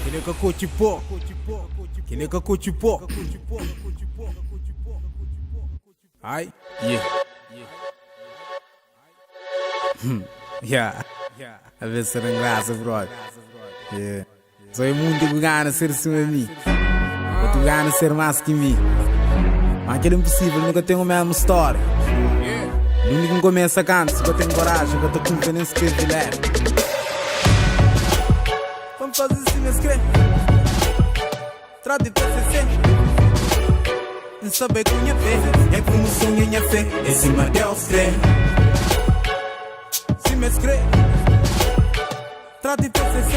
Kel é ka kotxi pó Kel é ka kotxi pó Ai Yeah Yeah Avês ta da grasa brother Yeah Só é munti ku gana ser sima mi Otu gana ser más ki mi Ma kel inposível nu ka ten o mesmu stória Dundi ki N kumesa kanta si ka ten koraji N ka ta kunfia nen skrebe letra Pa N faze sima es kre Tras di PCC N sabe ku nha fé É promoson é nha fé É sima Deus kre Sima es kre Tras di PCC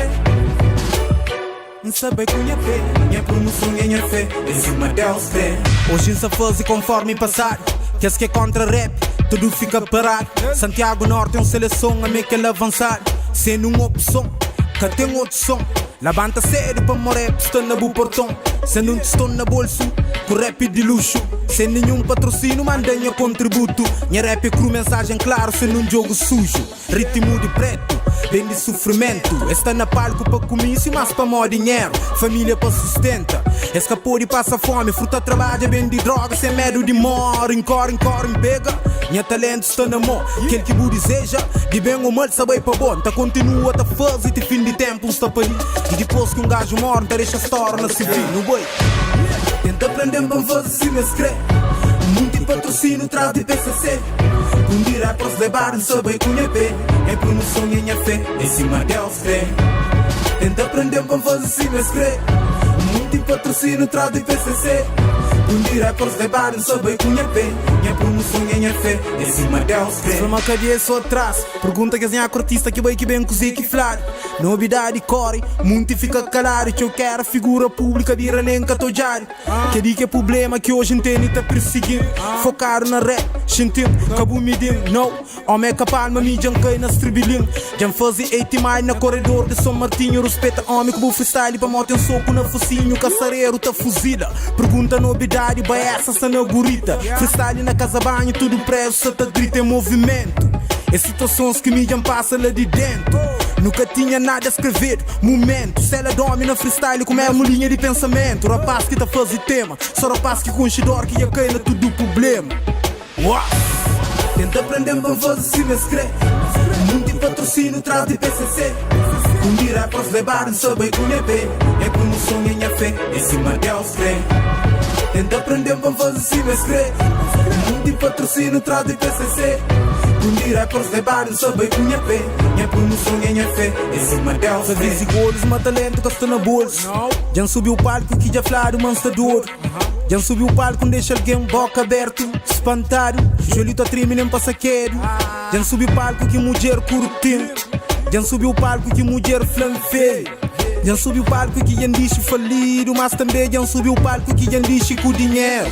N sabe ku nha fé Nha promoson é nha fé É sima Deus kre Oji N sa faze konformi pasadu Kes ki é kontra rap tudu fika paradu Santiago Norte é un seleson Ami é kel avansadu Sendo un opson Ka ten otu son Labanta sedu pamo rap sta na bu porton Sen un tiston na bolsu Ku rap di luxu Sen ninhun patrosinu Manda nha kontributu Nha rap é kru mensajen klaru Sen un djogu suju Ritmu di pretu Ben di sufrimentu Es sta na palku pa kumisiu Mas pamo dinheru Familia pa sustenta Es ka pode pasa fomi Fruta trabadja Bendi droga Sen medu di mori N kori N kori N pega Nha talentu Sta na mô kel ki bu dizeja, di ben ô mal sa bai pa bo. N ta kontinua ta faze ti fin di ténpu N sta pa li. I dipôs ki un gaju móre N ta dexa stória na se fin. Nu bai! Tenta prende-m pa N faze sima es krê. Un munti patrosíniu tras di PCC. Un di rappers lebadu N sa bai ku nha pé. Nha promoson é nha fé, é sima Deus krê. Tenta prende-m pa N faze sima es krê. Un munti patrosíniu tras di PCC. Un di rappers lebadu N sa bai ku nha pé. Nha promoson é nha fé, é sima Deus krê. Fla ma kadia é so tras. Pergunta kes nhaku artista ki bai ki ben kuzê ki fladu. Nobidadi kóre, munti fika kaladu. Txeu k'éra figura públika bira nen ka ta odjadu. Kel-li k'é prubléma ki oji N tene ta pirsigi-m. Fokadu na rap, xinti-m, ka bu midi-m, nau. Omi é ka palma, mi dja N kai na stribilin. Dja N faze 8 mile na koredor di Son Martinhu. Ruspeta omi ku bu freestyle pamó ten soku na fosinhu. Kasareru ta fuzila, pergunta nobidadi, baesa sta na gurita. Freestyle na kaza banhu, tudu prezu sa ta grita. É movimentu, é situasons ki mi dja N pasa la di dentu. Nu ka tinha nada skrevedu, mumentu. Sela d'omi na freestyle ku mesmu linha di pensamentu. Rapaz ki ta faze tema, so rapaz ki konxe dor ki dja kai na tudu prublema. Tenta prende-m pa N faze sima es kre. Munti patrosíniu tras di PCC. Un di rappers lebadu N sa bai ku nha pé. Nha promoson é nha fé, é sima Deus kre. Tenta prende-m pa N faze sima es kre. Munti patrosíniu tras di PCC. Un di rappers lebadu N sa bai ku nha pé. Nha promoson é nha fé, é sima Deus kre. Faze golos ma talentu ka sta na bolsu. Dja N subi o palku ki dja fladu ma N sta dodu. Dja N subi o palku N dexa algen boka abertu, spantadu, Joelhu ta treme nen pa sakedu. Dja N subi palku ki mudjer kurti-m. Dja N subi o palku ki mudjer fla-m feio. Dja N subi o palku ki dja N dixi falidu, mas tanbe dja N subi o palku ki dja N dixi ku dinheru.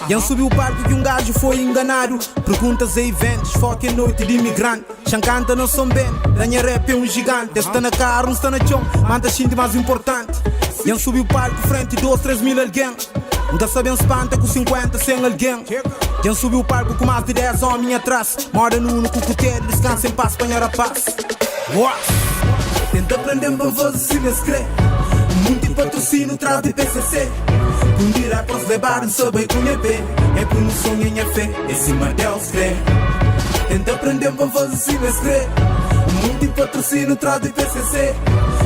Dja N subi o palku ki un gaju foi enganadu. Perguntas e iventus, foki é noiti di imigranti. Xa N kanta na son ben, da nha rap é un jiganti. Es sta na karu, N sta na txon, ma N ta xinti más inportanti. Dja N subi palku frenti dos, tres mil algen. N ka sa ben spanta ku 50, 100 algen. Dja N subi palku ku más di 10 omi nha tras. Moda Nunu ku Kutelu, diskansa en pas pa nha rapaz. Uas! Tenta prende-m pa N faze sima es kre. Un munti patrosinu tras di PCC. Ku un di rappers lebadu N sa bai ku nha pé. Nha promoson é nha fé, é sima Deus kre. Tenta prende-m pa N faze sima es kre. Un munti patrosinu tras di PCC.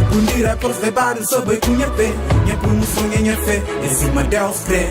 Ku un di rappers lebadu N sa bai ku nha pé. Nha promoson é nha fé, é sima Deus kre.